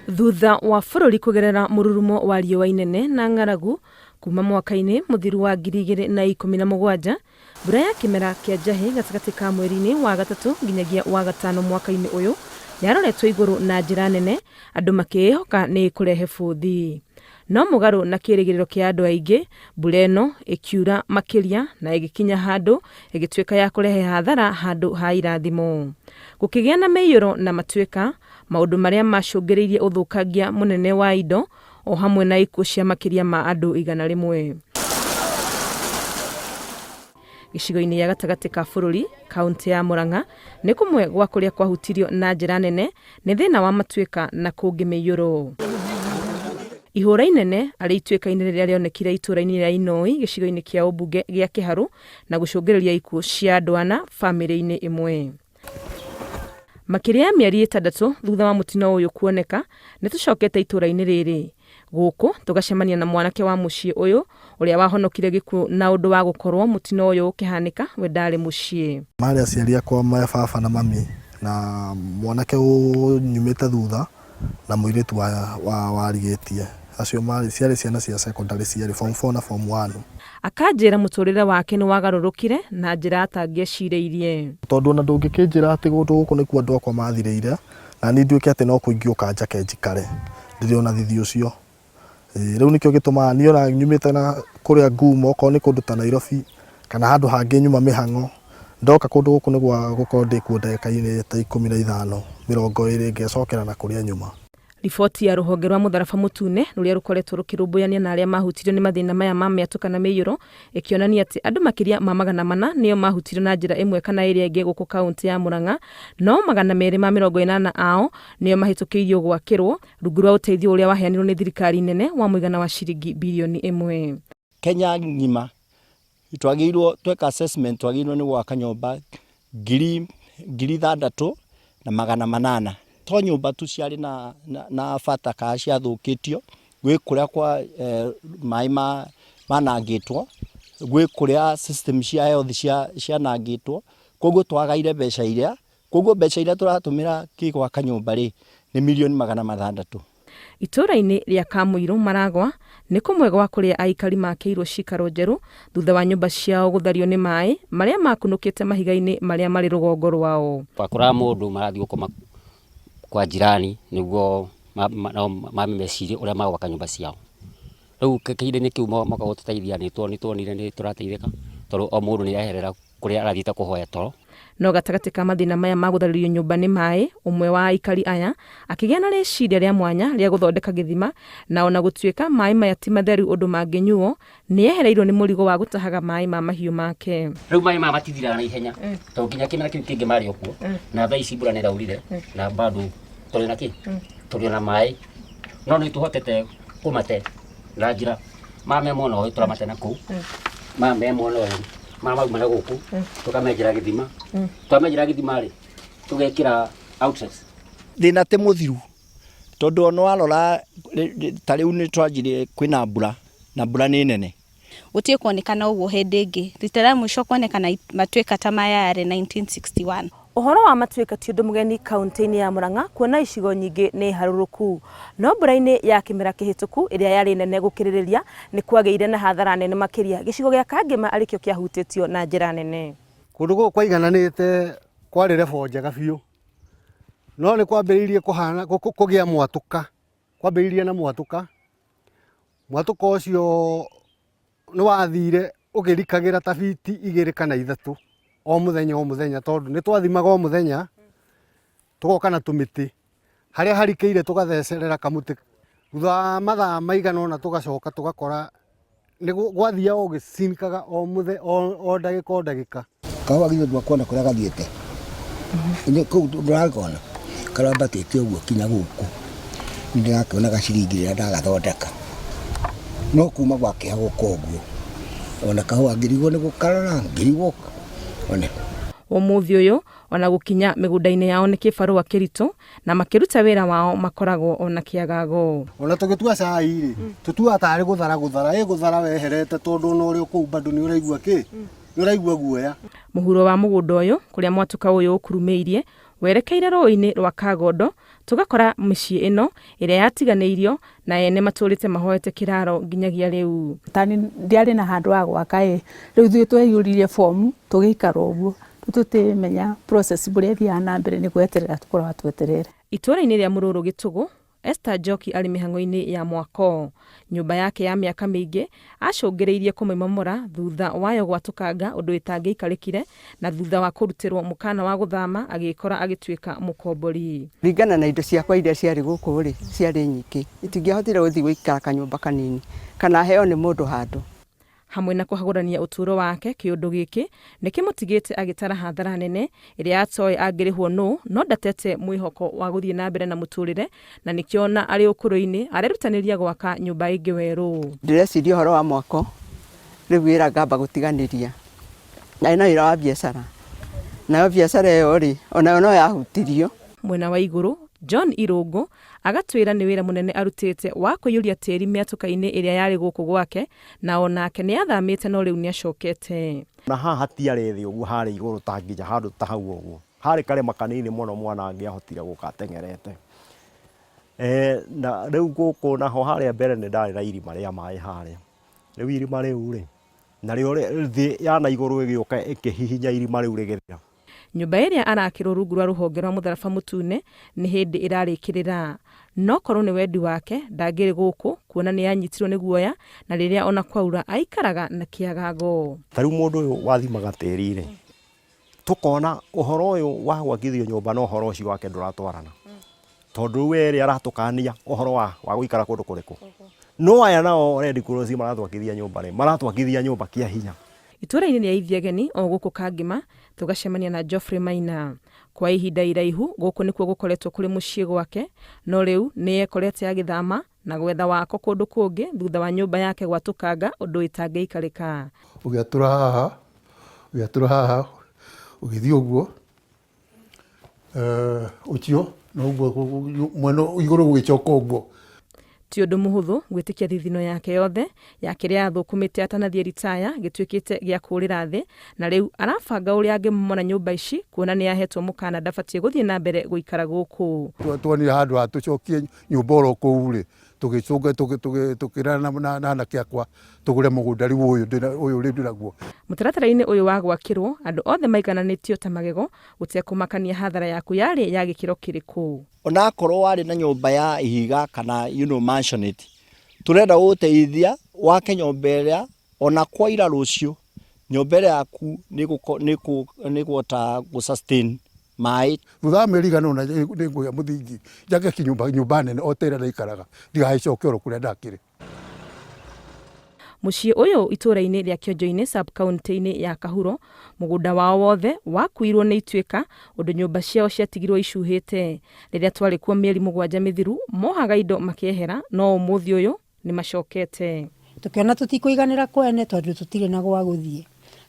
Thutha wa bũrũri kũgerera mũrurumo wa riũa inene na ng'aragu kuma mwaka-inĩ mũthiru wa 2017, mbura ya kĩmera kĩa njahĩ gatagatĩ ka mweri-inĩ wa gatatũ nginyagia wa gatano mwaka-inĩ ũyũ yaroretwo igũrũ na njĩra nene andũ makĩĩhoka nĩ ĩkũrehe bũthi. No mũgarũ na kĩrĩgĩrĩro kĩa andũ aingĩ, mbura ĩno ĩkiura makĩria na ĩgĩkinya handũ ĩgĩtuĩka ya kũrehe hathara handũ ha irathimo. Gũkĩgĩa na mĩiyũro na matuĩka, maũndũ marĩa macũngĩrĩirie ũthũkangia mũnene wa indo o hamwe na ikuũ cia makĩria ma andũ 100. Gĩcigo-inĩ gĩa gatagatĩ ka bũrũri, kaũntĩ ya Murang'a nĩ kũmwe gwa kũrĩa kwahutirio na njĩra nene nĩ thĩna wa matuĩka na kũngĩ mĩiyũro. Ihũra inene arĩ ituĩka-inĩ rĩrĩa rĩonekire itũũra-inĩ rĩa Inoi gĩcigo-inĩ kĩa ũmbunge gĩa Kĩharũ na gũcũngĩrĩria ikuũ cia andũ ana bamĩrĩ-inĩ ĩmwe. Makĩria ya mĩeri ĩtandatũ thutha wa mũtino ũyũ kuoneka, nĩ tũcokete itũũra-inĩ rĩrĩ. Gũkũ tũgacemania na mwanake wa mũciĩ ũyũ ũrĩa wahonokire gĩkuũ na ũndũ wa gũkorwo mũtino ũyũ ũkĩhanĩka we ndarĩ mũciĩ. Marĩ aciari akwa me baba na mami na mwanake ũnyumĩte thutha na mũirĩtu warigĩtie. Acio marĩ, ciarĩ ciana cia secondary cierĩ, form four na form one. Akanjĩra mũtũrĩre wake nĩ wagarũrũkire na njĩra atangĩecirĩirie. Tondũ ona ndũngĩkĩnjĩra atĩ kũndũ gũkũ nĩkuo andũ akwa mathirĩire, na niĩ nduĩke atĩ no kuo ingĩũka njake njikare, ndirĩ ona thithi ũcio. Rĩu nĩkĩo gĩtũmaga niĩ ona nyumĩte na kũrĩa nguma, okorwo nĩ kũndũ ta Nairobi kana handũ hangĩ nyuma mĩhang'o, ndoka kũndũ gũkũ nĩ gwa gũkorwo ndĩ kuo ndagĩka-inĩ ta 15, 20 ngecokera na kũrĩa nyuma. Riboti ya rũhonge rwa Mũtharaba Mũtune rũrĩa rũkoretwo rũkĩrũmbũyania na arĩa mahutirio nĩ mathĩna maya ma mĩatũka na mĩiyũro ĩkĩonania atĩ andũ makĩria ma 400 nĩo mahutirio na njĩra ĩmwe kana ĩrĩa ĩngĩ gũkũ kaũntĩ ya Murang'a, no 280 ao nĩo mahĩtũkĩirio gwakĩrwo rungu rwa ũteithio ũrĩa waheanirwo nĩ thirikari nene wa mũigana wa ciringi birioni ĩmwe. Kenya ng'ima twagĩrĩirwo tweka assessment twagĩrĩirwo nĩ gwaka nyũmba 6800. To nyũmba tu ciarĩ na, na, na bata kana ciathũkĩtio, gwĩ kũrĩa kwa maĩ manangĩtwo, gwĩ kũrĩa system cia health cianangĩtwo, koguo twagaire mbeca iria, koguo mbeca iria tũratũmĩra gwaka nyũmba rĩ, nĩ mirioni 600. Itũũra-inĩ rĩa Kamũirũ Maragwa nĩ kũmwe gwa kũrĩa aikari makĩirwo ciikaro njerũ thutha wa nyũmba ciao gũthario nĩ maĩ marĩa makunũkĩte mahiga-inĩ marĩa marĩ rũgongo rwao. Wakoraga mũndũ marathiĩ gũkoma kwa jirani nĩguo nao mecirie ũrĩa magwaka nyũmba ciao. Rĩu kahinda-inĩ kau moka gũtũteithia nĩ tuonire nĩ tũrateithĩka tondũ o mũndũ nĩ areherera kũrĩa arathiĩte kũhoya toro. No gatagatĩ ka mathĩna maya ma gũtharĩrio nyũmba nĩ maĩ, ũmwe wa aikari aya akĩgĩa na rĩciria rĩa mwanya rĩa gũthondeka gĩthima, na ona gũtuĩka maĩ maya ti matheru ũndũ mangĩnyuo, nĩ ehereirwo nĩ mũrigo wa gũtahaga maĩ ma mahiũ make. Rĩu maĩ maya matithiraga na ihenya tondũ nginya kĩmera kĩu kĩngĩ marĩ o kuo, na thaa ici mbura nĩ ĩraurire na bado tũrĩ na kĩ? Tũrĩ na maĩ, no nĩ tũhotete kũmate na njĩra maya me mwena ũyũ tũramate na kũu, maya me mwena ũyũ maya mauma na gũkũ tũkamenjera gĩthima, twamenjera gĩthima rĩ tũgekĩra outlets. Thĩna ti mũthiru tondũ ona warora ta rĩu nĩ twanjirie kwĩna mbura na mbura nĩ nene. Gũtirĩ kuonekana ũguo hĩndĩ ĩngĩ. Rita rĩa mũico kuonekana matuĩka ta maya yarĩ 1961. Ũhoro wa matuĩka ti ũndũ mũgeni kaũntĩ-inĩ ya Murang'a kuona icigo nyingĩ nĩ harũrũku. No mbura-inĩ ya kĩmera kĩhĩtũku ĩrĩa yarĩ nene gũkĩrĩrĩria nĩ kwagĩire na hathara nene makĩria gĩcigo gĩa Kangema arĩ kĩo kĩahutĩtio na njĩra nene. Kũndũ gũkũ kwaigananĩte kwarĩ level njega biũ, no nĩ kwambĩrĩirie kũhana kũgĩa mwatũka, kwambĩrĩirie na mwatũka, mwatũka ũcio nĩ wathire ũkĩrikagĩra ta biti 2 kana 3 o mũthenya o mũthenya, tondũ nĩ twathimaga o mũthenya, tũgoka na tũmĩtĩ, harĩa harikĩire tũgathecerera kamũtĩ, thutha wa mathaa maigana ũna tũgacoka tũgakora nĩ gwathiaga ũgĩcinkaga o mũthenya o ndagĩka o ndagĩka. Kahũa githĩ ndwakuona kũrĩa gathiĩte? Nĩ kũu ndũrakona karambatĩte ũguo kinya gũkũ. Nĩ ndĩrakĩona gaciringi rĩrĩa ndagathondeka. No kuma gwakĩa gũka ũguo, ona kahũa ngĩrigwo nĩ gũkarora, ngĩrigwo one. Ũmũthĩ ũyũ ona gũkinya mĩgũnda-inĩ yao nĩ kĩbarũa kĩritũ na makĩruta wĩra wao makoragwo o na kĩagago. Ona tũgĩtua cai rĩ, tũtuaga tarĩ gũthara gũthara, ĩ gũthara weherete tondũ ona ũrĩ o kũu bado nĩ ũraigua kĩ? Nĩ ũraigua guoya. Mũhuro wa mũgũnda ũyũ kũrĩa mwatũka ũyũ ũkurumĩirie Werekeire rũĩ-inĩ rwa Kagondo tũgakora mĩciĩ ĩno ĩrĩa yatiganĩirio na ene matũrĩte mahoete kĩraro nginyagia rĩu. Tani ndiarĩ na handũ ha gwaka ĩ, rĩu ithuĩ twaiyũririe bomu tũgĩikara ũguo, rĩu tũtimenya process ũrĩa ĩthiaga na mbere nĩ gweterera tũkoragwo twetereire. Itũũra-inĩ rĩa Mũrũrũ Gĩtũgũ, Esther Njoki arĩ mĩhang'o-inĩ ya mwako. Nyũmba yake ya mĩaka mĩingĩ acũngĩrĩirie kũmĩmomora thutha wayo gwatũkanga ũndũ ĩtangĩaikarĩkire na thutha wa kũrutĩrwo mũkana wa gũthama agĩĩkora agĩtuĩka mũkombori. Kũringana na indo ciakwa iria ciarĩ gũkũ rĩ, ciarĩ nyingĩ, itingĩahotire gũthiĩ gũikara kanyũmba kanini kana heo nĩ mũndũ handũ. Hamwe na kũhagũrania ũtũũro wake, kĩũndũ gĩkĩ nĩ kĩmũtigĩte agĩtara hathara nene ĩrĩa atoĩ angĩrĩhwo nũ, no ndatete mwĩhoko wa gũthiĩ na mbere na mũtũrĩre na nĩkĩo ona arĩ ũkũrũ-inĩ arerutanĩria gwaka nyũmba ĩngĩ werũ. Ndĩreciria ũhoro wa mwako, rĩu wĩra ngamba gũtiganĩria. Ndarĩ na wĩra wa biacara, nayo biacara ĩyo rĩ, onayo no yahutirio. Mwena wa igũrũ, John Irũngũ agatwĩra nĩ wĩra mũnene arutĩte wa kũiyũria tĩri mĩatũka-inĩ ĩrĩa yarĩ gũkũ gwake na o nake nĩ athamĩte no rĩu nĩ acokete. Na haha hatiarĩ thĩ ũguo, harĩ igũrũ ta nginya handũ ta hau ũguo. Harĩ karĩma kanini mũno mwana angĩahotire gũka ateng'erete. Na rĩu gũkũ naho harĩa mbere nĩ ndarĩ na irima rĩa maĩ harĩa. Rĩu irima rĩu rĩ, narĩo thĩ ya na igũrũ ĩgĩũka ĩkĩhihinya irima rĩu rĩgĩthira. Nyũmba ĩrĩa arakĩrwo rungu rwa rũhonge rwa mũtharaba mũtune nĩ hĩndĩ ĩrarĩkĩrĩra. No korwo nĩ wendi wake ndangĩrĩ gũkũ kuona nĩ anyitirwo nĩ guoya na rĩrĩa ona kwaura aikaraga na kĩagago. Ta rĩu mũndũ ũyũ wathimaga tĩri rĩ, tũkona ũhoro ũyũ wa gwakithio nyũmba na ũhoro ũcio wake ndũratwarana. Tondũ rĩu erĩ aratũkania ũhoro wa gũikara kũndũ kũrĩkũ. No aya nao Red Cross maratwakithia nyũmba rĩ, maratwakithia nyũmba kĩa hinya. Itũũra-inĩ rĩa Ithiageni o gũkũ Kangĩma tũgacemania na Geoffrey Maina. Kwa ihinda iraihu gũkũ nĩkuo gũkoretwo kũrĩ mũciĩ gwake, no rĩu nĩ ekorete agĩthama na gwetha wako kũndũ kũngĩ thutha wa nyũmba yake gwatũkanga ũndũ ĩtangĩikarĩka. Ũgĩatũra haha, ũgĩatũra haha, ũgĩthiĩ ũguo, ũcio noguo mwena igũrũ gũgĩcoka ũguo. Ti ũndũ mũhũthũ gwĩtĩkia thithino yake yothe ya kĩrĩa athũkũmĩte atanathiĩ ritaya gĩtuĩkĩte gĩa kũũrĩra thĩ, na rĩu arabanga ũrĩa angĩmomora nyũmba ici kuona nĩ ahetwo mũkana ndabatiĩ gũthiĩ na mbere gũikara gũkũ. Tuonire handũ ha tũcokie nyũmba oro kũu rĩ, tũgĩcũnga tũkĩrana na anake akwa tũgũre mũgũnda rĩu ũyũ ũyũ rĩu ndĩnaguo. Mũtaratara-inĩ ũyũ wa gwakĩrwo andũ othe maigananĩtio ta magego gũtekũmakania hathara yaku yarĩ ya gĩkĩro kĩrĩkũ. Onakorwo warĩ na nyũmba ya ihiga kana mansionette, tũrenda gũgũteithia wake nyũmba ĩrĩa ona kwaira rũciũ nyũmba ĩrĩa yaku nĩ ĩkũhota gũ sustain maĩ. Thutha wa mĩeri ĩigana ũna nĩ ngũgĩa mũthingi njake kĩnyũmba nyũmba nene o ta ĩrĩa ndaikaraga ndigagĩcoke oro kũrĩa ndakĩrĩ. Mũciĩ ũyũ itũũra-inĩ rĩa Kĩonjo-inĩ sub-county-inĩ ya Kahuro, mũgũnda wao wothe wakuirwo nĩ ituĩka ũndũ nyũmba ciao ciatigirwo icuhĩte. Rĩrĩa twarĩ kuo mĩeri 7 mĩthiru, mohaga indo makĩehera no ũmũthĩ ũyũ nĩ macokete. Tũkĩona tũtikũiganĩra kwene tondũ tũtirĩ na gwa gũthiĩ.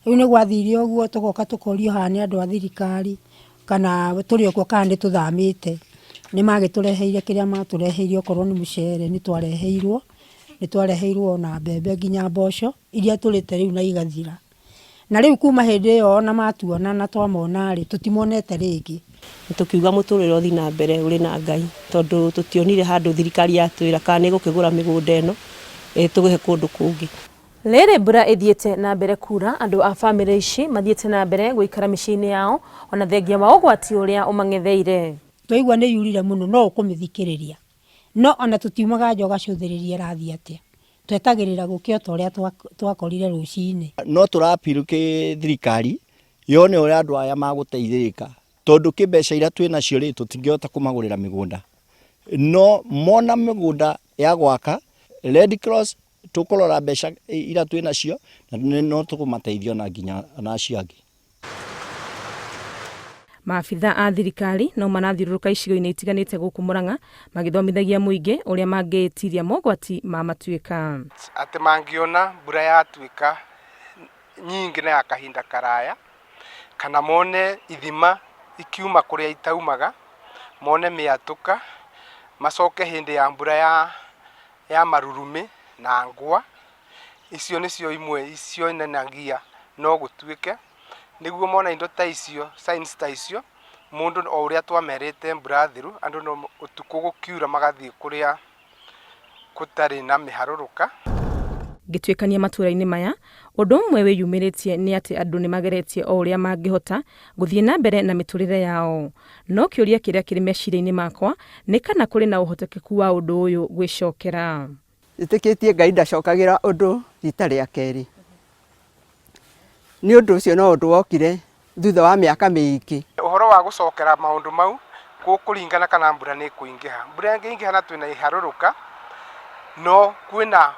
Rĩu nĩ gwathire ũguo tũgoka tũkorio haha nĩ andũ a thirikari kana tũrĩ o kuo kana nĩ tũthamĩte. Nĩ magĩtũreheire kĩrĩa matũreheire okorwo nĩ mũcere nĩ twareheirwo, nĩ twareheirwo ona mbembe nginya mboco iria tũrĩte rĩu na igathira. Na rĩu kuma hĩndĩ ĩyo ona matuona na twamona rĩ, tũtimonete rĩngĩ. Tũkiuga mũtũrĩre ũthiĩ na mbere ũrĩ na Ngai tondũ tũtionire handũ thirikari yatwĩra kana nĩ ĩgũkĩgũra mĩgũnda ĩno ĩtũhe kũndũ kũngĩ. Rĩrĩ mbura ĩthiĩte na mbere kura, andũ a bamĩrĩ ici mathiĩte na mbere gũikara mĩciĩ-inĩ yao ona thengia wa ũgwati ũrĩa ũmang'etheire. Twaigua nĩ yurire mũno no ũkũmĩthikĩrĩria, no ona tũtiumaga nja ũgacũthĩrĩria ĩrathiĩ atĩa, twetagĩrĩra gũkĩa o ta ũrĩa twakorire rũcinĩ. No tũra appeal kĩ thirikari yone ũrĩa andũ aya magũteithĩrĩka tondũ kĩ mbeca iria twĩ nacio rĩ tũtingĩhota kũmagũrĩra mĩgũnda, no mona mĩgũnda ya gwaka Red Cross tũkũrora mbeca iria twĩ nacio na no tũkũmateithia ona nginya na acio angĩ. Maabitha a thirikari no marathiũrũrũka icigo-inĩ itiganĩte gũkũ Murang'a magĩthomithagia mũingĩ ũrĩa mangĩĩtiria mogwati ma matuĩka. Atĩ mangĩona mbura yatuĩka nyingĩ na ya kahinda karaya, kana mone ithima ikiuma kũrĩa itaumaga, mone mĩatũka, macoke hĩndĩ ya mbura ya marurumĩ na ngwa, icio nĩcio imwe cionanagia no gũtuĩke, nĩguo mona indo ta icio, signs ta icio, Mũndũ o ũrĩa twamerĩte mbura thiru, andũ no ũtukũ gũkiura magathiĩ kũrĩa gũtarĩ na mĩharũrũka. Ngĩtuĩkania matũũra-inĩ maya, ũndũ ũmwe wĩyumĩrĩtie nĩ atĩ andũ nĩ mageretie o ũrĩa mangĩhota gũthiĩ na mbere na mĩtũrĩre yao. No kĩũria kĩrĩa kĩrĩ meciria-inĩ makwa nĩ kana kũrĩ na ũhotekeku wa ũndũ ũyũ gwĩcokera. Njĩtĩkĩtie Ngai ndacokagĩra ũndũ rita rĩa kerĩ. Nĩ ũndũ ũcio no ũndũ wokire thutha wa mĩaka mĩingĩ. Ũhoro wa gũcokera maũndũ mau gũkũringana kana mbura nĩ ĩkũingĩha. Mbura ĩngĩingĩha na twĩna iharũrũka, no kwĩna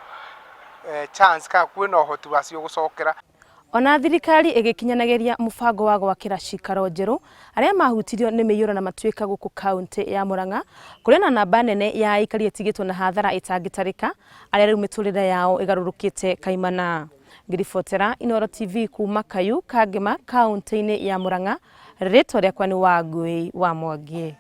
chance kana kwĩna ũhoti wacio gũcokera. Ona thirikari ĩgĩkinyanagĩria mũbango wa gwakĩra cikaro njerũ arĩa mahutirio nĩ mĩiyũro na matuĩka gũkũ kauntĩ ya Murang'a, kũrĩ na namba nene ya aikari ĩtigĩtwo na hathara ĩtangĩtarĩka arĩa rĩu mĩtũrĩre yao ĩgarũrũkĩte kaimana. Ngĩribotera Inooro TV kuma Kayu, Kangema, kauntĩ-inĩ ya Murang'a, rĩtwa rĩakwa nĩ Wangũi wa Mwangi.